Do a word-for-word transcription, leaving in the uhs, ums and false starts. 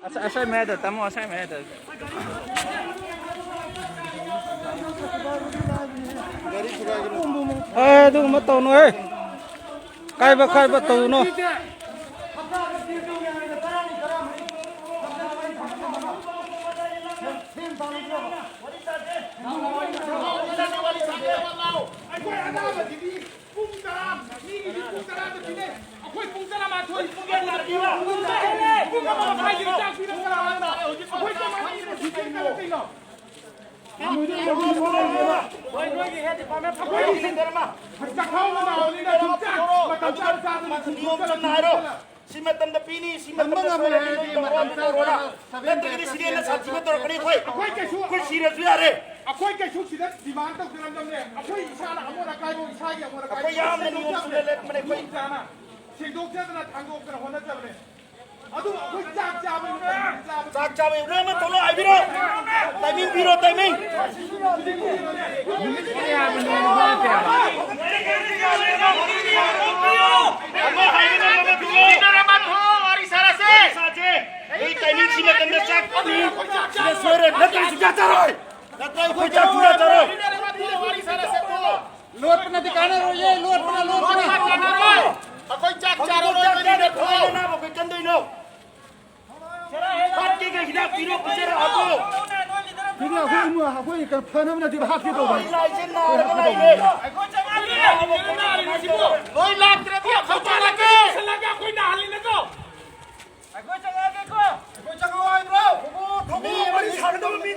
ꯑꯁ-, ꯑꯁꯣꯏ ꯃꯌꯥꯏꯗ ꯇꯝꯃꯣ, ꯑꯁꯣꯏ ꯃꯌꯥꯏꯗ꯫ ꯑꯦ, ꯑꯗꯨꯒꯨꯝꯕ ꯇꯧꯅꯨꯍꯦ꯫ ꯀꯥꯏꯕ ꯈꯥꯏꯕ ꯇꯧꯅꯨ꯫ ꯑꯩꯈꯣꯏ ꯑꯅꯥꯕꯁꯤꯗꯤ ꯄꯨꯡ ꯇꯔꯥ, ꯃꯤꯒꯤꯗꯤ ꯄꯨꯡ ꯇꯔꯥꯗ ꯄꯤꯅꯩ꯫ ꯑꯩꯈꯣꯏ ꯄꯨꯡ ꯇꯔꯥꯃꯥꯊꯣꯏ, ꯄꯨꯡ ꯀꯌꯥꯗ ꯄꯤꯌꯣ? ꯄꯨꯡ ꯑꯃ ꯃꯈꯥꯏꯒꯤꯗꯤ ꯆꯥꯛ ꯄꯤꯔꯛꯇ꯭ꯔꯕꯅꯤꯅ ꯑꯩꯈꯣꯏ ꯀꯃꯥꯏꯅ ꯁꯤꯖꯤꯟꯅꯗꯣꯏꯅꯣ? ꯍꯣꯏ, ꯅꯣꯏꯒꯤ ꯍꯦꯜꯊ ꯗꯤꯄꯥꯔꯠꯃꯦꯟ ꯑꯩꯈꯣꯏꯒꯤ ꯆꯥꯛꯈꯥꯎ ꯅꯥꯕꯅꯤꯅ ꯁꯨꯝ ꯆꯥꯛ ꯃꯇꯝ ꯆꯥꯅ ꯆꯥꯗꯅ ꯁꯨꯝ ꯅꯤꯌꯣꯝ ꯆꯨꯝꯅ ꯍꯥꯏꯔꯣ꯫ ꯁꯤ ꯃꯇꯝꯗ ꯄꯤꯅꯤ, ꯁꯤ ꯃꯇꯝꯗ ꯁꯣꯏꯔꯗꯤ ꯅꯣꯏ ꯇꯧꯔꯣ, ꯑꯗꯨ ꯇꯧꯔꯣꯅ꯫ ꯅꯠꯇ꯭ꯔꯒꯗꯤ ꯁꯤꯗꯤ ꯍꯦꯟꯅ ꯁꯥꯊꯤꯕ ꯇꯧꯔꯛꯀꯅꯤ ꯑꯩꯈꯣꯏ꯫ ꯑꯩꯈꯣꯏ ꯀꯩꯁꯨ ꯑꯩꯈꯣꯏ ꯁꯤꯔꯁꯨ ꯌꯥꯔꯦ꯫ ꯑꯩꯈꯣꯏ ꯀꯩꯁꯨ ꯁꯤꯗ ꯗꯤꯃꯥꯟ ꯇꯧꯖꯔꯝꯗꯕꯅꯦ꯫ ꯑꯩꯈꯣꯏ ꯏꯁꯥꯅ ꯑꯃꯣꯠ ꯑꯀꯥꯏꯕꯨ ꯏꯁꯥꯒꯤ ꯑꯃꯣꯠ ꯑꯀꯥꯏ ꯑꯩꯈꯣꯏ ꯌꯥꯝꯅ ꯅꯤꯌꯣꯝ ꯆꯨꯝꯅ ꯂꯦꯞꯄꯅꯦ ꯑꯩꯈꯣꯏ꯫ ꯅꯤꯌꯣꯝ ꯆꯥꯅ ꯁꯦꯡꯗꯣꯛꯆꯗꯅ ꯊꯥꯡꯗꯣꯛꯇꯅ ꯍꯣꯠꯅꯖꯕꯅꯦ꯫ ꯑꯗꯨꯕꯨ ꯑꯩꯈꯣꯏ ꯆꯥꯛ ꯆꯥꯕ ꯃꯇꯝꯗ ꯆꯥꯕ ꯆꯥꯛ ꯆꯥꯕ ꯌꯧꯔꯦ ꯑꯃ ꯊꯣꯛꯂꯛꯑꯣ ꯍꯥꯏꯕꯤꯔꯣ꯫ ꯇꯥꯏꯃꯤꯡ ꯄꯤꯔꯣ, ꯇꯥꯏꯃꯤꯡ꯫ ꯑꯃ ꯍꯥꯏꯕ ꯉꯝꯕ ꯑꯃ ꯊꯣꯛꯂꯛꯑꯣ꯫ ꯋꯥꯔꯤ ꯁꯥꯁꯦ꯫ ꯑꯩ ꯇꯥꯏꯃꯤꯡ ꯁꯤ ꯃꯇꯝꯗ ꯆꯥꯛ ꯁꯤꯗ ꯁꯣꯏꯔꯦ꯫ ꯅꯠꯇ꯭ꯔꯗꯤ ꯁꯨꯡꯆꯥ ꯆꯥꯔꯣꯏ꯫ ꯅꯠꯇ꯭ꯔꯗꯤ ꯑꯩꯈꯣꯏ ꯆꯥꯛ ꯁꯨꯡꯆꯥ ꯆꯥꯔꯣꯏ꯫ ꯋꯥꯔꯤ ꯁꯥꯁꯦ꯫ ꯂꯣꯠꯄꯅꯗꯤ ꯀꯥꯟꯅꯔꯣꯏꯌꯦ, ꯂꯣꯠꯄꯅ, ꯂꯣꯠꯄꯅ꯫ ꯑꯩꯈꯣꯏ ꯆꯥꯛ ꯆꯥꯔꯔꯣꯏ, ꯅꯣꯏ ꯂꯤꯗꯔ ꯊꯣꯛꯑꯣ꯫ ꯑꯅꯥꯕ ꯑꯩꯈꯣꯏ ꯀꯟꯗꯣꯏꯅꯣ? ꯍꯥꯠꯀꯦꯒ ꯍꯤꯗꯥꯛ ꯄꯤꯔꯣ, ꯄꯤꯖꯔꯛꯑꯕꯣ? ꯁꯤꯗꯤ ꯑꯩꯈꯣꯏ ꯏꯃꯨꯡ, ꯑꯩꯈꯣꯏ ꯀꯩꯅꯣ ꯐꯅꯕ ꯅꯠꯇꯦ, ꯍꯥꯠꯀꯦ ꯇꯧꯕꯅꯤ꯫ ꯂꯥꯏꯁꯦ ꯅꯥꯔꯒ ꯂꯩꯔꯦ꯫ ꯑꯩꯈꯣꯏ ꯆꯪꯉꯛꯑꯒꯦ꯫ ꯅꯣꯏ ꯂꯥꯛꯇ꯭ꯔꯗꯤ ꯑꯩꯈꯣꯏ ꯆꯪꯉꯛꯑꯒꯦ꯫ ꯑꯩꯈꯣꯏ ꯅꯥꯍꯜꯂꯤ ꯅꯠꯇ꯭ꯔꯣ? ꯑꯩꯈꯣꯏ ꯆꯪꯉꯛꯑꯒꯦꯀꯣ꯫ ꯑꯩꯈꯣꯏ ꯆꯪꯉꯛꯑꯣ ꯍꯥꯏꯕ꯭ꯔꯣ? ꯃꯤ ꯑꯃꯅꯤ ꯁꯥꯟꯅꯗꯕ ꯃꯤ